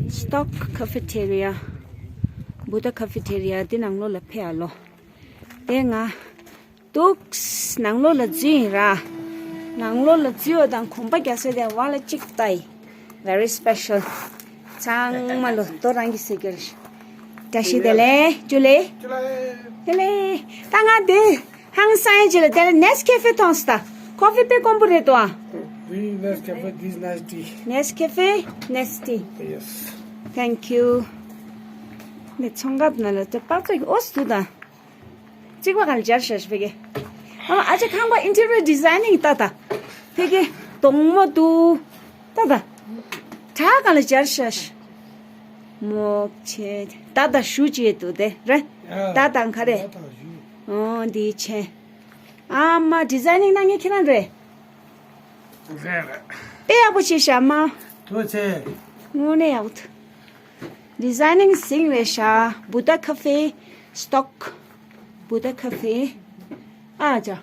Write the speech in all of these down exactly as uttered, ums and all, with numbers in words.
Stock Cafeteria, Buddha Cafeteria འདི་ནང་ལོགས་ལ་ཕེབས་ཨ་ལོ། དེ་ང་འདུག་ནང་ལོགས་ལ་འཛུལ་ཡིན་ར། ནང་ལོགས་ལ་འཛུལ་བ་དང་གོམ་པ་རྒྱག་ས་དེ་བ་ལ་གཅིག་ལྟ་ཡི། Very special. ཚང་མ་ལོ་དོ་རང་གི་ཟེར་གྱི་རེད། བཀྲ་ཤིས་བདེ་ལེགས། ཇུ་ལེ། ཇུ་ལེ། ཇུ་ལེ། ད་ང་འདི་ཧང་སང་ཡིན་ཅི་ལ་དེ་ལ་Nescafe མཐོང་སོང་ད། Coffee དཔེ་དཀོན་པོ་རེད་དོ། This Nescafe, this nice tea. Nescafe, nice tea. Yes. Thank you. ནི་ཚོང་ཁང་ནང་ལ་དེ་པགས་ཚོད་ཀྱི་ཨོ་སུ་ད། གཅིག་པ་གང་ལ་སྦྱར་ཤག་ཕ་གི། ཨ་ཨ་ཅག་ཁང་པ་interior designing ལྟ་ད། ཕ་གི་གདོང་མོ་འདུག་ལྟ་ད། གྲ་གང་ལ་སྦྱར་ཤག་མོག་ཆེ། ད་ད་ཞུ་ཅེས་འདུག་དེ་རེད། ད་དང་ག་རེ། ཨོ་འདི་ཆེ། ཨ་མ་designing གནང་མཁན་ཁྱེད་རང་རེད། རེད་རེད། དཔེ་ཡག་པོ་བྱས་ཤག་མ། ཐུགས་རྗེ་ཆེ། དངོས་གནས་ཡག་པོ་འདུག Designing ཟིང་རེད་ཤག Buddha Cafe, Stock Buddha Cafe. ཨ་ཅག་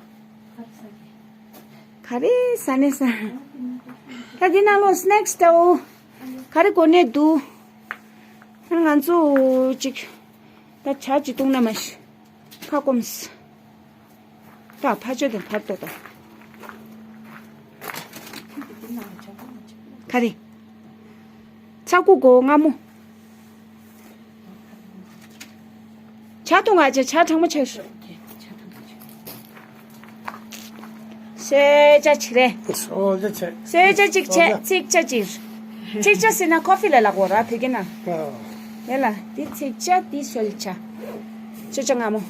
ག་རེ་ཟ་ནས་ཟ། ད་འདི་ནང་ལོགས་snacks ལྟ་འོ། ག་རེ་གོ་གནས་འདུག་ང་ཚོ་ཅིག་ད་ཇ་ཅིག་བཏུང་ན་མ་ཤི། ཁ་སྐོམ་སི། ད་ཕ་ཆོས་དང་བར་དོ་དང་། ག་རེ། ཚ་ཁུ་གོ་མངར་མོ། ཇ་འཐུང་ང་ཇ་ཇ་གྲང་མོ་ཆགས་ཤོག་སེ་ཇ་ཆི་རེད། སོ་ཇ་ཆེ། སེ་ཇ་གཅིག་ཆེ་ཚིག་ཇ་གཅིག་ཚིག་ཇ་ཟེར་ན་ཀོ་ཕི་ལ་ལག་འོ་ར་བོད་སྐད་ནང་། ཨ། ཡ་ལ་འདི་ཚིག་ཇ་འདི་སོལ་ཇ། ཅོ་ཅོ་མངར་མོ།